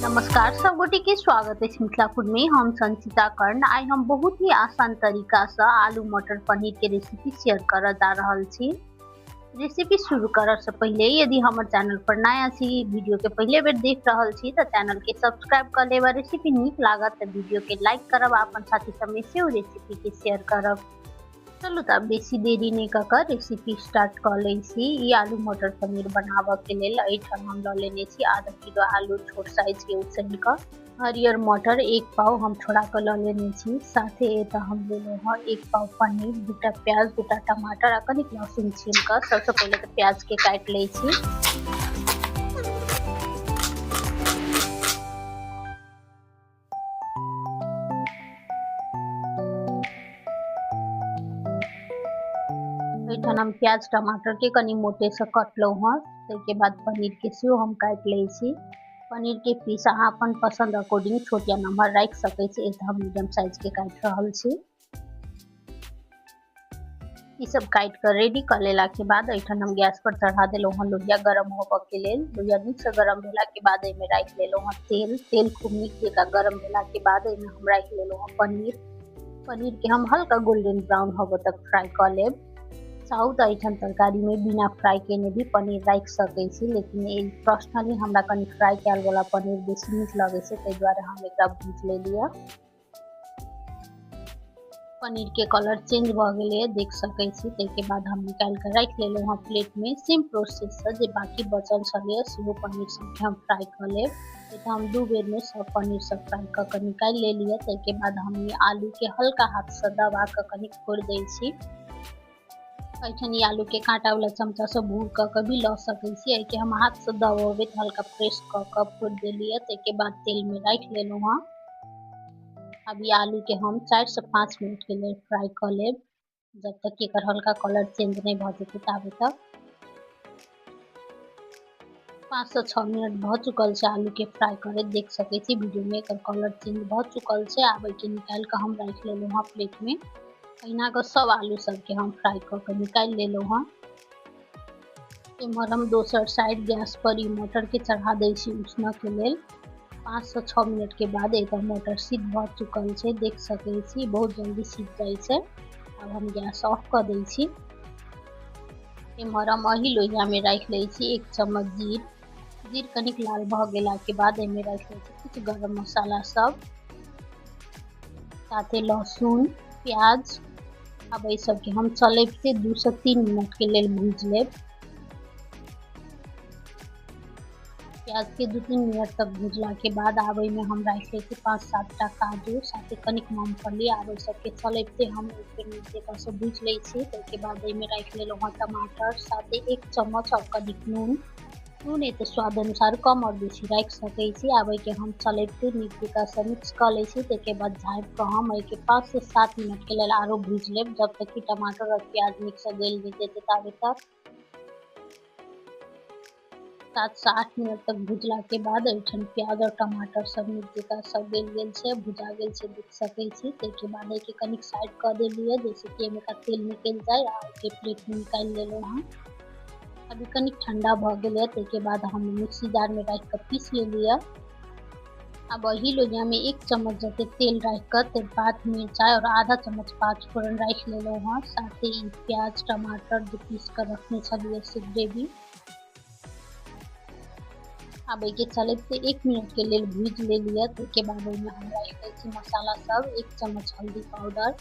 नमस्कार सब गोटे के स्वागत है मिथिला फूड में। हम संचिता कर्ण। आइ हम बहुत ही आसान तरीका से आलू मटर पनीर के रेसिपी शेयर कर जा रहल छी। रेसिपी शुरू करऽ से पहले यदि हमर चैनल पर नया छी, वीडियो के पहले बेर देख रहल छी तो चैनल के सब्सक्राइब कर लेब। रेसिपी नीक लागत तो वीडियो के लाइक करब, अपन साथी सब में सेहो रेसिपी के शेयर करब। चलू त बेसी देरी नहीं कऽ कऽ रेसिपी स्टार्ट कऽ लै छी। ई आलू मटर पनीर बनाबऽ के लेल एहिठाम हम लऽ लेने छी आधा किलो आलू छोट साइज के उसनि कऽ, हरियर मटर एक पाव हम छोड़ा कऽ लऽ लेने छी। साथे एतऽ हम लेलहुँ हँ एक पाव पनीर, दूटा प्याज, दूटा टमाटर आ कनिक लहसुन छील कऽ। सबसँ पहिले तऽ प्याज के काटि लै छी। एहिठाम हम प्याज टमाटर के कनि मोटे से कटलहुँ हँ। ताहिके बाद पनीर के सेहो हम काटि लै छी। पनीर के पीस अहाँ अपन पसंद अकॉर्डिंग छोट या नम्हर राखि सकै छी। एतऽ हम मीडियम साइज के काटि रहल छी। ई सब काटि कऽ रेडी कऽ लेला के बाद एहिठाम हम गैस पर चढ़ा देलहुँ हँ लोहिया गरम होबऽ के लेल। लोहिया नीक से गरम भेला के बाद एहिमे राखि लेलहुँ हँ तेल। तेल खूब नीक जकाँ गरम भेला के बाद एहिमे हम राखि लेलहुँ हँ पनीर। पनीर के हम हल्का गोल्डन ब्राउन होबऽ तक फ्राई कऽ लेब। चाहू तऽ एहिठाम तरकारी में बिना फ्राई केने भी पनीर राखि सकै छी, लेकिन पर्सनली हमरा कनि फ्राई कयल वाला पनीर बेसी नीक लगै छै, ताहि दुआरे हम एकरा भूजि लेलियै। पनीर के कलर चेंज भऽ गेलैए, देख सकै छी। ताहिके बाद हम निकालि कऽ राखि लेलहुँ हँ प्लेट में। सेम प्रोसेस से जे बाकी बचल छलैए सेहो पनीर सबके हम फ्राई कऽ लेब। एतऽ हम दू बेर में सब पनीर सब फ्राई कऽ कऽ निकालि लेलियै। ताहिके बाद हम आलू के हल्का हाथ से दबा कऽ कनि फोड़ि दै छी। एहिठाम ई आलू के काँटा वाला चमचा से भूर कऽ कऽ भी लऽ सकै छी। एहिके हम हाथ से दबेबै तऽ हल्का प्रेस कऽ कऽ फोड़ि देलियै। ताहिके बाद तेल में राखि लेलहुँ हँ। अब ई आलू के हम 4 से 5 मिनट के लेल फ्राई कऽ लेब, जब तक कि एकर हल्का कलर चेंज नहीं भऽ जेतै ताबे तक। 5 से 6 मिनट भऽ चुकल छै आलू के फ्राई करैत, देख सकै छी वीडियो में एकर कलर चेंज भऽ चुकल छै। आब एहिके निकालि कऽ हम राखि लेलहुँ हँ प्लेट में। एहिना कऽ सब आलू सबके हम फ्राई कऽ कऽ निकालि लेलहुँ हँ। एम्हर हम दोसर साइड गैस पर ई मटर के चढ़ा दै छी उसनऽ के लेल। 5 से 6 मिनट के बाद एकर मटर सिद्ध भऽ चुकल छै, देख सकै छी बहुत जल्दी सिद्ध जाइ छै। आब हम गैस ऑफ कऽ दै छी। एम्हर हम एही लोहिया में राखि लै छी 1 चम्मच जीर। जीर कनिक लाल भऽ गेला के बाद एहिमे राखि लै छी किछु गरम मसाला सब, साथे लहसुन, प्याज। अब एहि सबके हम चलैबते 2 से 3 मिनट के लेल भूजि लेब। प्याज के 2-3 मिनट तक भूजला के बाद आब एहिमे हम राखि लै छी 5-7 टा काजू, साथे कनिक मूँगफली। आब एहि सबके चलैबते हम नीक जकाँ से भूजि लै छी। ताहिके बाद एहिमे राखि लेलहुँ हँ टमाटर, साथे 1 चम्मच और कनिक नून। नून एतऽ स्वाद अनुसार कम और बेसी राखि सकै छी। आब एहिके हम चलैबते नीक जकाँ से मिक्स कऽ लै छी। ताहिके बाद झाँपि कऽ हम एहिके 5 से 7 मिनट के लेल आरो भूजि लेब, जब तक कि टमाटर और प्याज नीक से गलि नहि जेतै ताबे तक। 7 से 8 मिनट तक भुजला के बाद एहिठाम प्याज और टमाटर सब नीक जकाँ सब गलि गेल छै, भुजा गेल छै, देख सकै छी। ताहिके बाद एहिके कनिक साइड कऽ देलियै, जैसे कि एहिमेका तेल निकलि जाय। आ एहिके प्लेट में निकालि लेलहुँ हँ। अभी कनिक ठंडा भऽ गेलै। ताहिके बाद हम मिक्सी जार में राखि कऽ पीस लेलियै। अब एही लोहिया में 1 चम्मच जते तेल राखि कऽ तेजपात, मिरचाइ और आधा चम्मच पाँचफोरन राखि लेलहुँ हँ। साथे ई प्याज टमाटर जे पीस कऽ रखने छलियै से ग्रेवी। आब एहिके चलैबते 1 मिनट के लेल भूजि लेलियै। ताहिके बाद ओहिमे हम राखि दै छी मसाला सब, 1 चम्मच हल्दी पाउडर,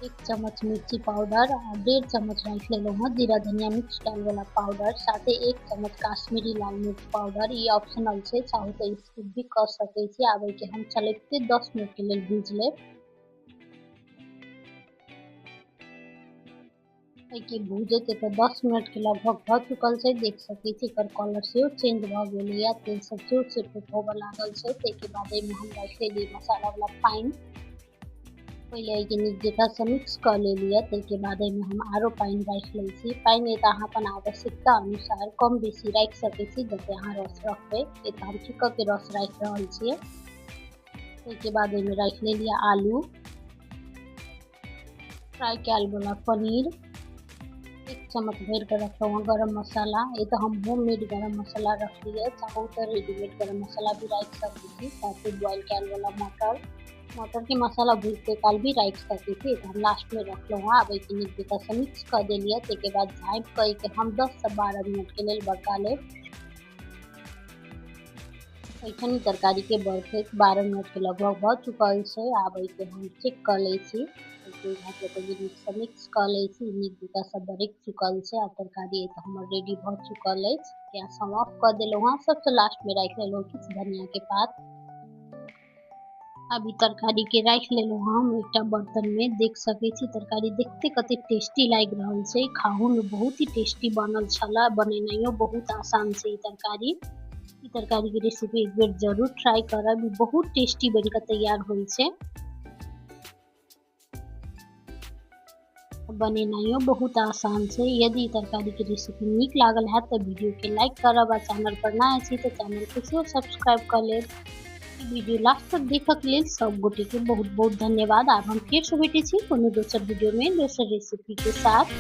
1 चम्मच मिर्ची पाउडर आ 1.5 चम्मच राखि लेलहुँ हँ जीरा धनिया मिक्स कयल वाला पाउडर, साथे 1 चम्मच काश्मीरी लाल मिर्च पाउडर। ई ऑप्शनल छै, चाहू तऽ स्किप भी कऽ सकै छी। आब एहिके हम चलैबते 10 मिनट के लेल भूजि लेब। एहिके भूजैत एतऽ 10 मिनट के लगभग भऽ चुकल छै, देख सकै छी एकर कलर सेहो चेंज भऽ गेलैए, तेल सब सेहो सेपरेट होबऽ लागल छै। ताहिके बाद एहिमे हम राखि लेलियै मसाला वाला पानि। पहिले एहिके नीक जकाँ से मिक्स कऽ लेलियै। ताहिके बाद एहिमे हम आरो पानि राखि लै छी। पानि एतऽ अहाँ अपन आवश्यकता अनुसार कम बेसी राखि सकै छी, जते अहाँ रस रखबै। एतऽ हम चिकके रस राखि रहल छियै। ताहिके बाद एहिमे राखि लेलियै आलू, फ्राई कयल वाला पनीर, 1 चम्मच भरि कऽ रखलहुँ हँ गरम मसाला। ई तऽ हम होममेड गरम मसाला रखलियै, चाहू तऽ रेडीमेड गरम मसाला भी राखि सकै छी। साथे बॉयल कयल वाला मटर, मटरके मसाला भुजते काल भी राखि सकै छी। तऽ हम लास्टमे रखलहुँ हँ। आब एहिके नीक जकाँसँ मिक्स कऽ देलियै। ताहिके बाद झाँपि कऽ एहिके हम 10 से 12 मिनटके लेल बरका लेब। एहिठाम तरकारीके बरकैत 12 मिनटके लगभग भऽ चुकल छै। आब एहिके हम चेक कऽ लै छी। नीकसँ मिक्स कऽ लै छी। नीक जकाँसँ बरकि चुकल छै। आब तरकारी तऽ हमर रेडी भऽ चुकल अछि। गैस हम ऑफ कऽ देलहुँ हँ। सबसँ लास्टमे राखि लेलहुँ किछु धनियाके पात। अभी तरकारी के राखि लेलहुँ हम एकटा बर्तन में। देख सकै छी, तरकारी देखते कते टेस्टी लागि रहल छै। खाहू में बहुत ही टेस्टी बनल छला। बनेनाइयो बहुत आसान छै ई तरकारी। ई तरकारी के रेसिपी एक बेर जरूर ट्राई करब, ई बहुत टेस्टी बनि कऽ तैयार होइ छै। बनेनाइयो बहुत आसान छै। यदि ई तरकारी के रेसिपी नीक लागल हैत तऽ वीडियो के लाइक करब आ चैनल पर नया छी तऽ चैनल के सेहो सब्सक्राइब कऽ लेब। ई वीडियो लास्ट तक देखक लेल सब गोटे के बहुत बहुत धन्यवाद। आब हम फेर से भेटै छी कोनो दोसर वीडियो में दोसर रेसिपी के साथ।